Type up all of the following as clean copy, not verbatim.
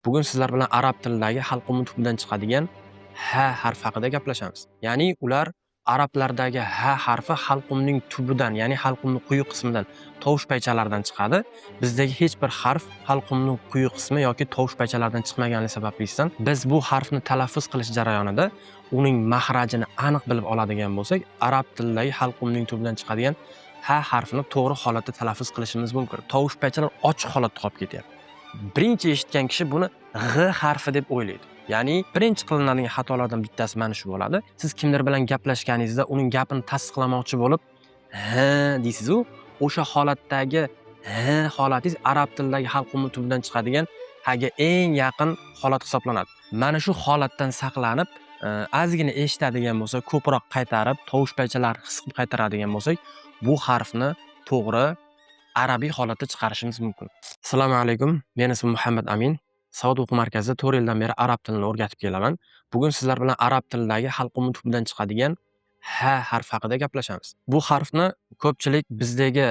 Bugun sizlar bilan arab tilidagi halqumi tubidan chiqadigan "h" harfi haqida gaplashamiz. Ya'ni ular arablardagi "h" harfi halqumning tubidan, ya'ni halqumning quyi qismidan, tovush paychalaridan chiqadi. Bizdagi hech bir harf halqumning quyi qismi yoki tovush paychalaridan chiqmaganligi sabablisidan biz bu harfni talaffuz qilish jarayonida uning mahrajini aniq bilib oladigan bo'lsak, arab tilidagi halqumning tubidan chiqadigan "h" harfini to'g'ri holatda talaffuz qilishimiz mumkin. Tovush paychalar ochiq holatda qolib ketyapti. Birinchi eshitgan kishi buni "g'H" harfi deb o'ylaydi. Ya'ni birinchi qilinadigan xatolardan bittasi mana shu bo'ladi. Siz kimdir bilan gaplashganingizda uning gapini tasdiqlamoqchi bo'lib "h" deysiz-u, o'sha holatdagi "h" holatingiz arab tilidagi halqumi tubidan chiqadigan "h" ga eng yaqin holat hisoblanadi. Mana shu holatdan saqlanib, ozgina eshitadigan bo'lsak, ko'proq qaytarib, tovush paychalarini his qilib qaytaradigan bo'lsak, bu harfni to'g'ri arabiy holatda chiqarishimiz mumkin. Assalomu alaykum. Meni ismim Muhammad Amin. Savod o'quv markazida 4 yildan beri arab tilini o'rgatib kelaman. Bugun sizlar bilan arab tilidagi halqumi tubidan chiqadigan "h" harfi haqida gaplashamiz. Bu harfni ko'pchilik bizdagi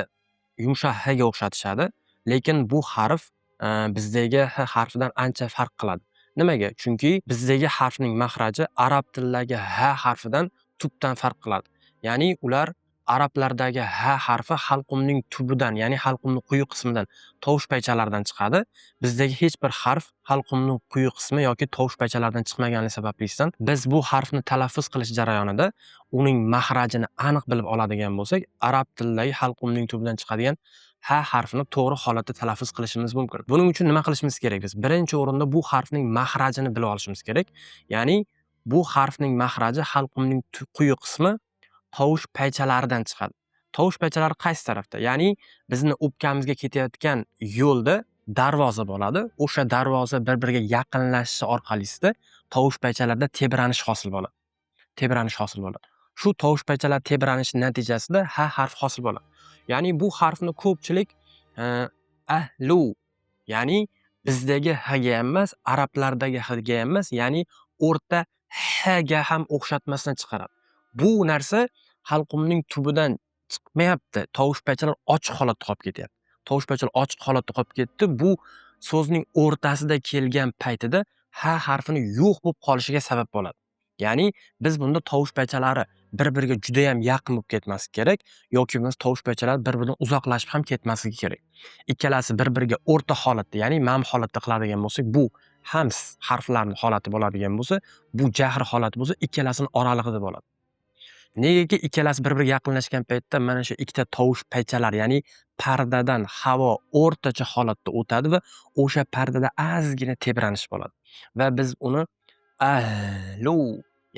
yumshoq "h" ga o'xshatishadi, lekin bu harf bizdagi "h" harfidan ancha farq qiladi. Nimaga? Chunki bizdagi harfning mahraji arab tilidagi "h" harfidan tubdan farq qiladi. Ya'ni ular arablardagi "h" harfi halqumning tubidan, ya'ni halqumning quyi qismidan, tovush paychalaridan chiqadi. Bizdagi hech bir harf halqumning quyi qismi yoki tovush paychalaridan chiqmaganligi sabablisidan biz bu harfni talaffuz qilish jarayonida uning mahrajini aniq bilib oladigan bo'lsak, arab tilidagi halqumning tubidan chiqadigan "h" harfini to'g'ri holatda talaffuz qilishimiz mumkin. Buning uchun nima qilishimiz kerak biz? Birinchi o'rinda bu harfning mahrajini bilib olishimiz kerak. Ya'ni bu harfning mahraji halqumning quyi qismi, tovush paychalaridan chiqadi. Tovush paychalari qaysi tarafda? Ya'ni bizni o'pkamizga ketayotgan yo'lda darvoza bo'ladi. O'sha darvoza bir-biriga yaqinlashishi orqalisida tovush paychalarida tebranish hosil bo'ladi. Tebranish hosil bo'ladi. Shu tovush paychalar tebranishi natijasida "h" harfi hosil bo'ladi. Ya'ni bu harfni ko'pchilik ahlu, ya'ni bizdagi "h" ga ham emas, arablardagi "h" ga ham emas, ya'ni o'rta "h" ga ham o'xshatmasdan chiqaradi. Bu narsa halqumning tubidan chiqmayapti. Tovush paychalar ochiq holatda qolib ketyapti. Tovush paychalar ochiq holatda qolib ketdi. Bu so'zning o'rtasida kelgan paytida "h" harfini yo'q bo'lib qolishiga sabab bo'ladi. Ya'ni biz bunda tovush paychalari bir-biriga judayam yaqin bo'lib ketmasligi kerak yoki bo'lmasa tovush paychalari bir-biridan uzoqlashib ham ketmasligi kerak. Ikkalasi bir-biriga o'rta holatda, ya'ni mam holatda qiladigan bo'lsak, bu hams harflarning holati bo'ladigan bo'lsa, bu jahr holati bo'lsa, ikkalasini oralig'ida bo'ladi. Negaki ikkalasi bir-biriga yaqinlashgan paytda mana shu ikkita tovush paychalar, ya'ni pardadan havo o'rtacha holatda o'tadi va o'sha pardada ozgina tebranish bo'ladi. Va biz uni ahlu,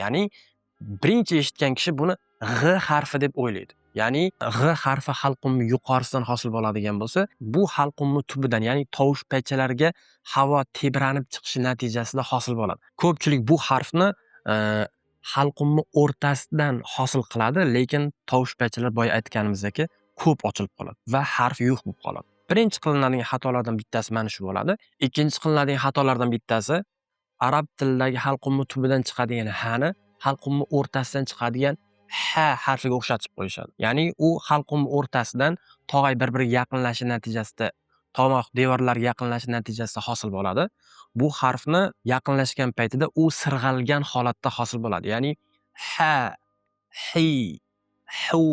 ya'ni birinchi eshitgan kishi buni "g'H" harfi deb o'ylaydi. Ya'ni "g'H" harfi halqumning yuqorisidan hosil bo'ladigan bo'lsa, bu halqumni tubidan, ya'ni tovush paychalariga havo tebranib chiqishi natijasida hosil bo'ladi. Ko'pchilik bu harfni halqumni o'rtasidan hosil qiladi, lekin tovush paychalar boya aytganimizdek ko'p ochilib qoladi va harf yo'q bo'lib qoladi. Birinchi qilinadigan xatolardan bittasi mana shu bo'ladi. Ikkinchi qilinadigan xatolardan bittasi arab tilidagi halqumni tubidan chiqadigan "h" ni halqumni o'rtasidan chiqadigan "h" harfiga o'xshatib qo'yishadi. Ya'ni u halqumni o'rtasidan tog'ay bir-biriga yaqinlashishi natijasida, tomoq devorlariga yaqinlashishi natijasida hosil bo'ladi. Bu harfni yaqinlashgan paytida u sirg'algan holatda hosil bo'ladi. Ya'ni h, hi, hu.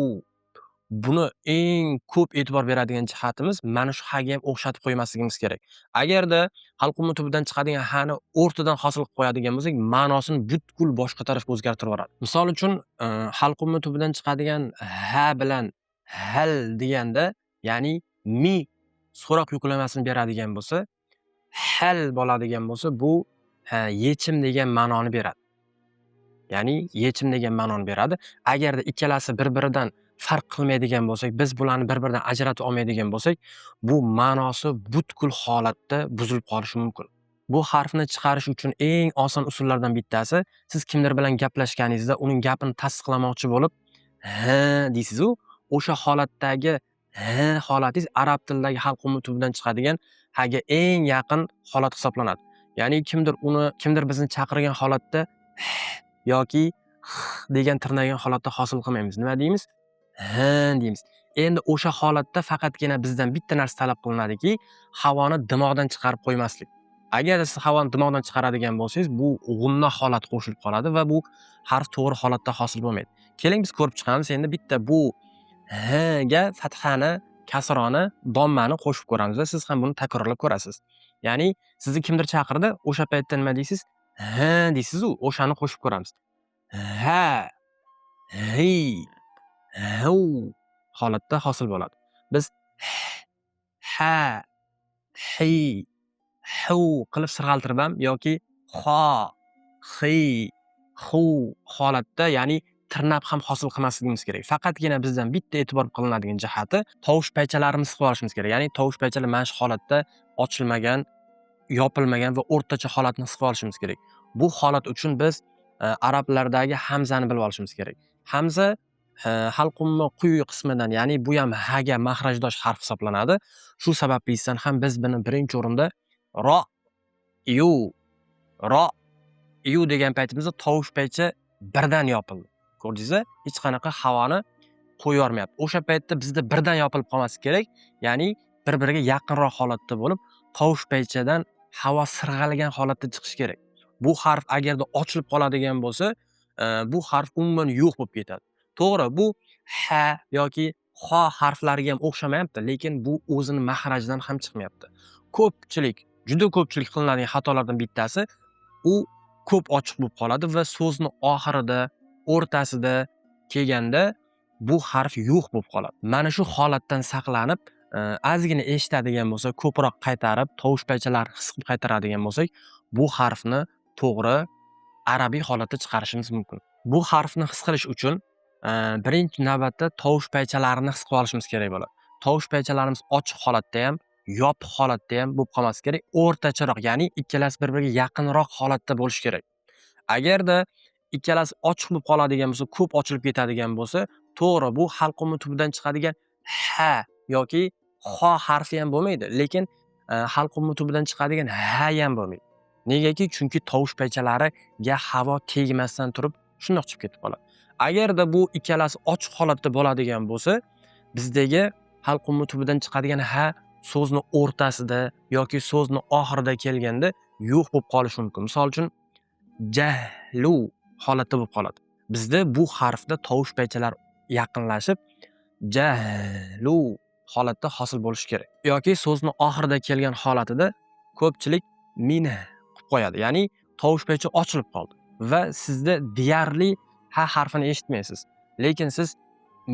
Buni eng ko'p e'tibor beradigan jihatimiz, mana shu "h" ga ham o'xshatib qo'ymasligimiz kerak. Agarda halqumni tubidan chiqadigan "h" ni o'rtadan hosil qilib qo'yadigan bo'lsak, ma'nosini butkul boshqa tarafga o'zgartirib yuboradi. Misol uchun, halqumni tubidan chiqadigan "h" bilan "hal" deganda, ya'ni mi so'roq yuklamasini beradigan bo'lsa, "hal" bo'ladigan bo'lsa, bu yechim degan ma'noni beradi. Ya'ni yechim degan ma'noni beradi. Agarda ikkalasi bir-biridan farq qilmaydigan bo'lsak, biz bularni bir-biridan ajratib olmaydigan bo'lsak, bu ma'nosi butkul holatda buzilib qolishi mumkin. Bu harfni chiqarish uchun eng oson usullardan bittasi, siz kimdir bilan gaplashganingizda uning gapini tasdiqlamoqchi bo'lib "h" deysiz-u, o'sha holatdagi "h" holatingiz arab tilidagi halqumi tubidan chiqadigan "h" ga eng yaqin holat hisoblanadi. Ya'ni kimdir uni, kimdir bizni chaqirgan holatda "h" yoki "x" degan tirnagan holatda hosil qilmaymiz. Nima deymiz? "H" deymiz. Endi o'sha holatda faqatgina bizdan bitta narsa talab qilinadiki, havoni dimoqdan chiqarib qo'ymaslik. Agar siz havoni dimoqdan chiqaradigan bo'lsangiz, bu g'unna holati qo'shilib qoladi va bu harf to'g'ri holatda hosil bo'lmaydi. Keling, biz ko'rib chiqamiz endi bitta bu h ga fathani, kasroni, dommani qo'shib ko'ramiz va siz ham buni takrorlab ko'rasiz. Ya'ni sizni kimdir chaqirdi, o'sha paytda nima deysiz? H deysiz-u, o'shani qo'shib ko'ramiz. Ha, hi, hu holatda hosil bo'ladi. Biz h, ha, hi, hu qilib sirg'altirib ham yoki xo, xi, xu holatda, ya'ni tirnab ham hosil qilmasligimiz kerak. Faqatgina bizdan bitta e'tibor qilinadigan jihati tovush paychalarini siqib olishimiz kerak. Ya'ni tovush paychalar mana shu holatda ochilmagan, yopilmagan va o'rtacha holatni his qilib olishimiz kerak. Bu holat uchun biz arablardagi hamzani bilib olishimiz kerak. Hamza halqumni quyi qismidan, ya'ni bu ham haga mahrajdosh harf hisoblanadi. Shu sabablisidan ham biz buni birinchi o'rinda ro, yu, ro, yu degan paytimizda tovush paycha birdan yopildi. Ko'rdingizmi? Hech qanaqa havoni qo'yib yubormayapti. O'sha paytda bizda birdan yopilib qolmasligi kerak. Ya'ni bir-biriga yaqinroq holatda bo'lib, tovush paychadan havo sirg'algan holatda chiqishi kerak. Bu harf agarda ochilib qoladigan bo'lsa, bu harf umuman yo'q bo'lib ketadi. To'g'ri, bu ha yoki xo harflariga ham o'xshamayapti, lekin bu o'zini mahrajidan ham chiqmayapti. Ko'pchilik, juda ko'pchilik qilinadigan xatolardan bittasi u ko'p ochiq bo'lib qoladi va so'zni oxirida, o'rtasida kelganda bu harf yo'q bo'lib qoladi. Mana shu holatdan saqlanib, ozgina eshitadigan bo'lsak, ko'proq qaytarib, tovush paychalarini his qilib qaytaradigan bo'lsak, bu harfni to'g'ri arabiy holatda chiqarishimiz mumkin. Bu harfni his qilish uchun birinchi navbatda tovush paychalarini his qilib olishimiz kerak bo'ladi. Tovush paychalarimiz ochiq holatda ham, yopiq holatda ham bo'lib qolmasligi kerak. O'rtacharoq, ya'ni ikkalasi bir-biriga yaqinroq holatda bo'lishi kerak. Agarda ikkalasi ochiq bo'lib qoladigan bo'lsa, ko'p ochilib ketadigan bo'lsa, to'g'ri, bu halqumni tubidan chiqadigan ha yoki xo harfi ham bo'lmaydi, lekin halqumni tubidan chiqadigan ha ham bo'lmaydi. Negaki? Chunki tovush paychalariga havo tegmasdan turib shundoq chiqib ketib qoladi. Agarda bu ikkalasi ochiq holatda bo'ladigan bo'lsa, bizdagi halqumni tubidan chiqadigan ha so'zni o'rtasida yoki so'zni oxirida kelganda yo'q bo'lib qolishi mumkin. Misol uchun, jahlu holatda bo'lib qoladi. Bizda bu harfda tovush paychalar yaqinlashib, jahlu holatda hosil bo'lishi kerak. Yoki so'zni oxirida kelgan holatida ko'pchilik min qilib qo'yadi. Ya'ni tovush paycha ochilib qoldi va sizda deyarli ha harfini eshitmaysiz. Lekin siz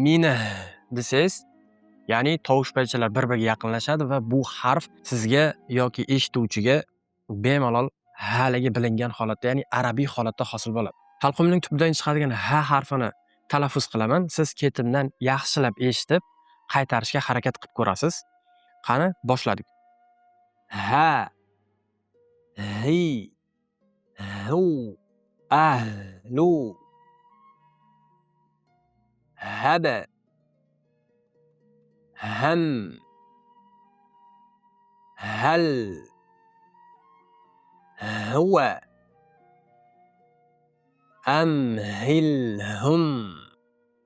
mini desangiz, ya'ni tovush paychalar bir-biriga yaqinlashadi va bu harf sizga yoki eshituvchiga bemalol haligi bilingan holatda, ya'ni arabiy holatda hosil bo'ladi. Halqumning tubidan chiqadigan ha harfini talaffuz qilaman. Siz ketimdan yaxshilab eshitib, qaytarishga harakat qilib ko'rasiz. Qani, boshladik. Ha, hi, hu, ahlu, haba, ham, hal, huva, amhilhum.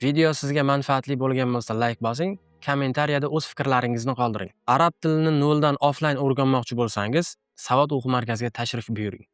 Video sizga manfaatli bo'lgan bo'lsa, layk bosing, kommentariyada o'z fikrlaringizni qoldiring. Arab tilini noldan offlayn o'rganmoqchi bo'lsangiz, Savod o'quv markaziga tashrif buyuring.